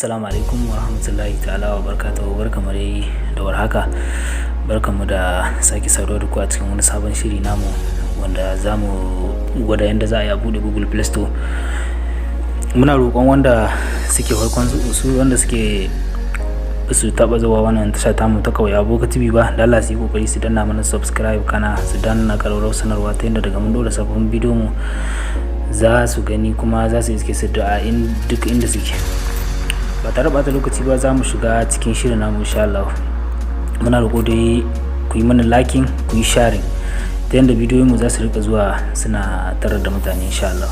Assalamu alaikum wa rahmatullahi ta'ala wa barakatuhu. Barkamu dai da warhaka. Barkamu da sake saduwa da ku a cikin wani sabon shiri namu wanda za mu gwada yadda za a yi a buɗe Google Play Store. Muna roƙon wanda suke farkon su, wanda suke su taɓa zuwa wannan tasha tamu ta Kawai Aboka TV ba, da Allah su yi kokari su danna mana subscribe, kana su danna ƙararrawar sanarwa, ta yadda daga mun ɗora sabon bidiyo mu za su gani kuma za su iske su da duk inda suke. Ba tare ɓata lokaci ba, za mu shiga cikin shirin namu insha Allah. Muna roƙo dai ku yi mana liking, ku yi sharing, ta yadda bidiyoyin mu za su rika zuwa suna tarar da mutane insha Allah.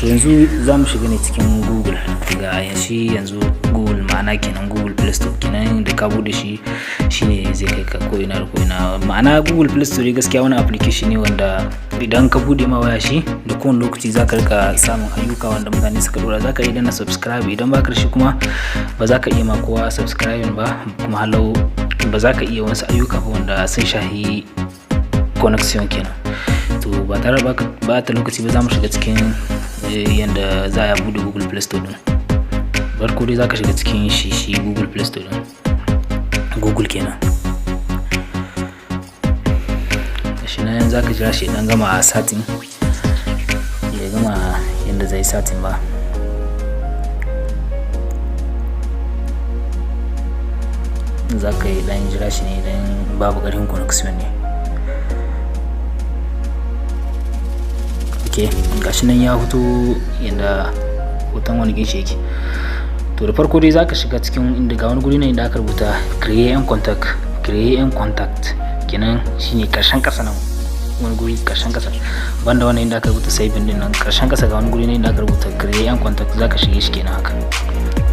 To, yanzu za mu shiga ne cikin Google. Ga shi yanzu Google, ma'ana kenan Google Play Store kenan. Da ka bude shi, shine zai kai ka ko ina da ko ina. Ma'ana Google Play Store gaskiya wani application ne wanda idan ka bude ma waya shi, da kowane lokaci za ka rika samun ayyuka wanda mutane suka dora. Za ka iya danna subscribe. Idan ba ka shi kuma, ba za ka iya ma kowa subscribing ba, kuma halau ba za ka iya wasu ayyuka ba wanda sun shahi connection kenan. To, ba tare da bata lokaci ba, za mu shiga cikin yadda za a bude Google Play Store din. Farko dai za ka shiga cikin shi Google Play Store din, Google kenan. Shi nan za ka jira shi idan gama setting, ya gama yadda zai setting ba. Za ka yi dan jira shi ne idan babu ƙarfin connection ne. Ok, gashi nan ya fito yadda hoton wani ginshi yake. To, da farko dai zaka shiga cikin inda ga wani guri ne inda aka rubuta "Créer un contact". "Créer un contact" kenan shine karshen kasa nan, wani guri karshen kasa, banda wannan inda aka rubuta "Saving" din nan. Karshen kasa ga wani guri ne inda aka rubuta "Créer un contact", zaka shige shi kenan haka.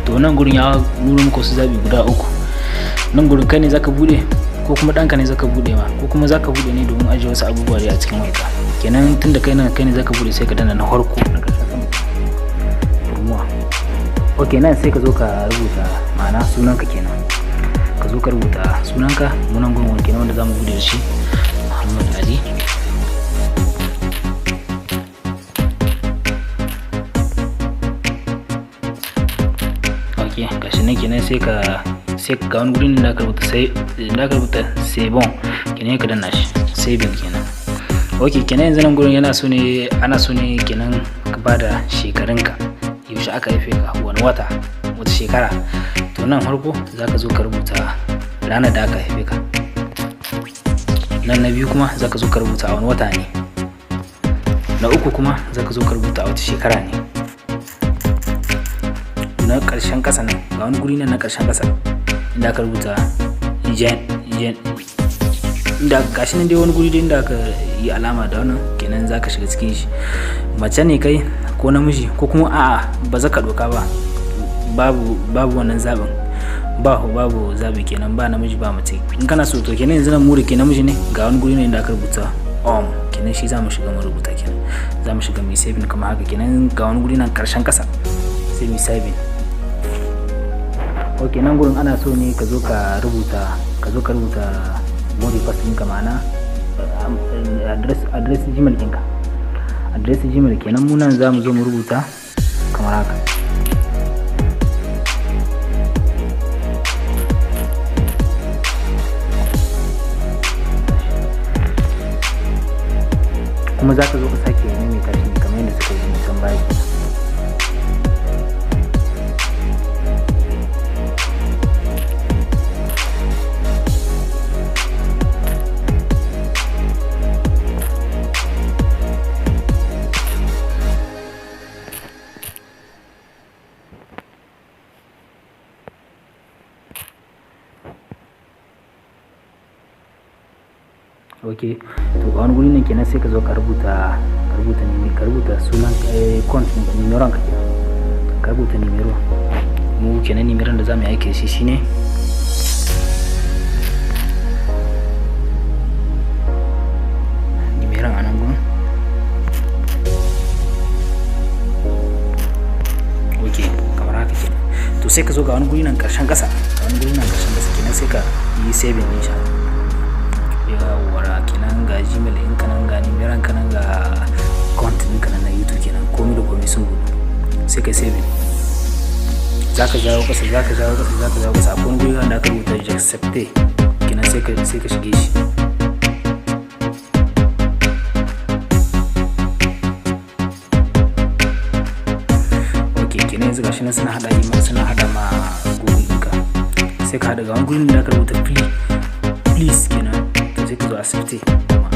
To, nan gurin ya nuna muku wasu zabi guda uku. Nan gurin kai ne zaka bude, ko kuma ɗanka ne zaka bude ma, ko kuma zaka bude ne domin ajiye wasu abubuwa dai a cikin wayarka kenan. Tunda kai nan kai ne zaka bude, sai ka danna na farko na karshen sama, "Pour moi". Ok, nan sai ka zo ka rubuta, ma'ana sunanka kenan. Ka zo ka rubuta sunanka. Munan gurin wani kenan wanda zamu bude da shi, Muhammad Ali. Ok, gashi nan kenan. Sai ga wani gurin da aka rubuta, sai da aka rubuta "C'est bon" kenan, ka danna shi, saving kenan. Ok, kenan yanzu nan gurin yana so ne, ana so ne kenan ka bada shekarunka, yaushe aka haife ka, wani wata, wata shekara. To, nan farko za ka zo ka rubuta ranar da aka haife ka. Nan na biyu kuma za ka zo ka rubuta a wani wata ne. Na uku kuma za ka zo ka rubuta a wata shekara ne. Na ƙarshen ƙasa nan, ga wani guri nan na ƙarshen ƙasa inda aka rubuta jen jen, inda gashi nan dai wani guri dai inda aka yi alama da wannan kenan, za ka shiga cikin shi. Mace ne kai ko namiji, ko kuma a'a, ba za ka ɗauka ba, babu wannan zaɓin ba, babu zaɓi kenan, ba namiji ba mace in kana so. To, kenan yanzu nan mu da ke namiji ne, ga wani guri ne inda aka rubuta "Homme" kenan, shi za mu shiga mu rubuta kenan. Za mu shiga mu yi saving kamar haka kenan. Ga wani guri nan karshen ƙasa, sai mu yi saving. Ok, nan gurin ana so ne ka zo ka rubuta, ka zo ka rubuta mot de passe ɗinka, ma'ana address Gmail ɗinka, address Gmail kenan. Mu nan za mu zo mu rubuta kamar haka. Kuma za ka zo ka sake maimaita shi kamar yadda suka yi can baya kenan. Ok, to ga wani guri ne kenan, sai ka zo ka rubuta, ka rubuta ne, ka rubuta sunan compte ɗinka, numéron ka kenan. Ka rubuta numéro. Mu kenan numéron da za mu yi aiki da shi shine numéron a nan gurin. Ok, kamar haka kenan. To, sai ka zo ga wani guri nan karshen kasa, ga wani guri nan karshen kasa kenan, sai ka yi saving din shi. Yawwa, kenan ga Gmail ɗinka nan, ga numéron ka nan, ga account ɗinka nan na YouTube kenan, komai da komai sun buɗu. Sai ka saving. Zaka jawo ƙasa, zaka jawo ƙasa, zaka jawo ƙasa. Akwai wani guri wanda aka rubuta "J'accepte". Kenan sai ka shige shi. Ok, kenan yanzu gashi nan suna hada yi ma, suna hada ma Google ɗinka. Sai ka hada ga wani gurin da aka rubuta "please". Kenan to sai ka zo "Accepter" kuma.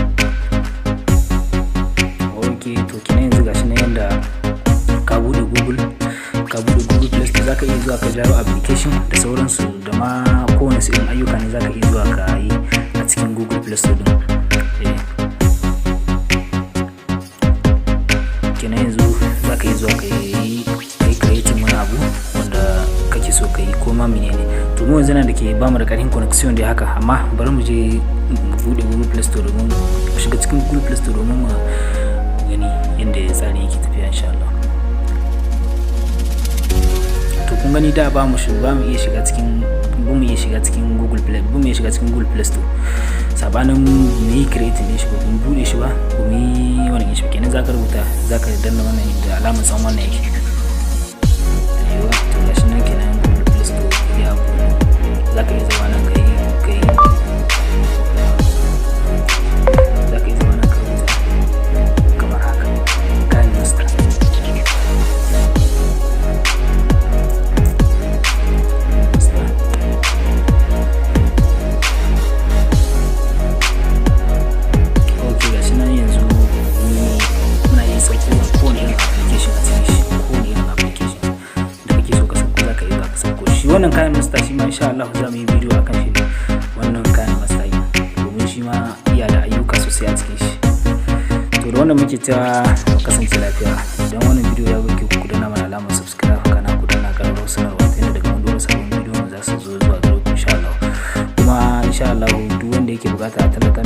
Ok, to kenan yanzu gashi nan yanda ka bude Google, ka bude Google Play Store, zaka iya zuwa ka jawo application da sauransu, da ma kowane su irin ayyuka ne zaka iya zuwa ka yi a cikin Google Play Store din. Kenan yanzu zaka iya zuwa ka yi creating wani abu wanda kake so ka yi, ko ma menene. To mu yanzu nan da ke bamu da karfin connection dai haka, amma bari mu je mu bude Google Play Store domin mu shiga cikin Google Play Store domin mu gani yadda tsarin yake tafiya, insha Allah. To kun gani, da ba mu iya shiga cikin, ba mu iya shiga cikin Google Play, ba mu iya shiga cikin Google Play Store sabanin mu yi creating din shi ba, mu bude shi ba, ba mu yi wannan shi. Kenan zaka rubuta, zaka danna wannan da alamar tsawon wannan yake. Aiwa, to gashi nan. Kenan Google Play Store ya buɗe. Zaka iya zama nan kai zaka iya zama nan ka rubuta kamar haka: KineMaster. Master. Ok, gashi nan yanzu muna iya sauko kowane irin application a cikin shi. Kowane irin application da kake so ka sauko, zaka iya zuwa ka sauko shi. Wannan KineMaster shi ma, insha Allah, za mu yi bidiyo akan shi ne, wannan KineMaster yi, domin shi ma iya da ayyuka sosai a cikin shi. To da wannan muke cewa mu kasance lafiya. Idan wannan bidiyo ya burge ku, ku danna mana alamar subscribe, kana ku danna ƙararrawar sanarwa, ta yadda daga mun dora sabon bidiyo za su zo zuwa gare ku, insha Allah. Kuma insha Allah, duk wanda yake bukata a tallata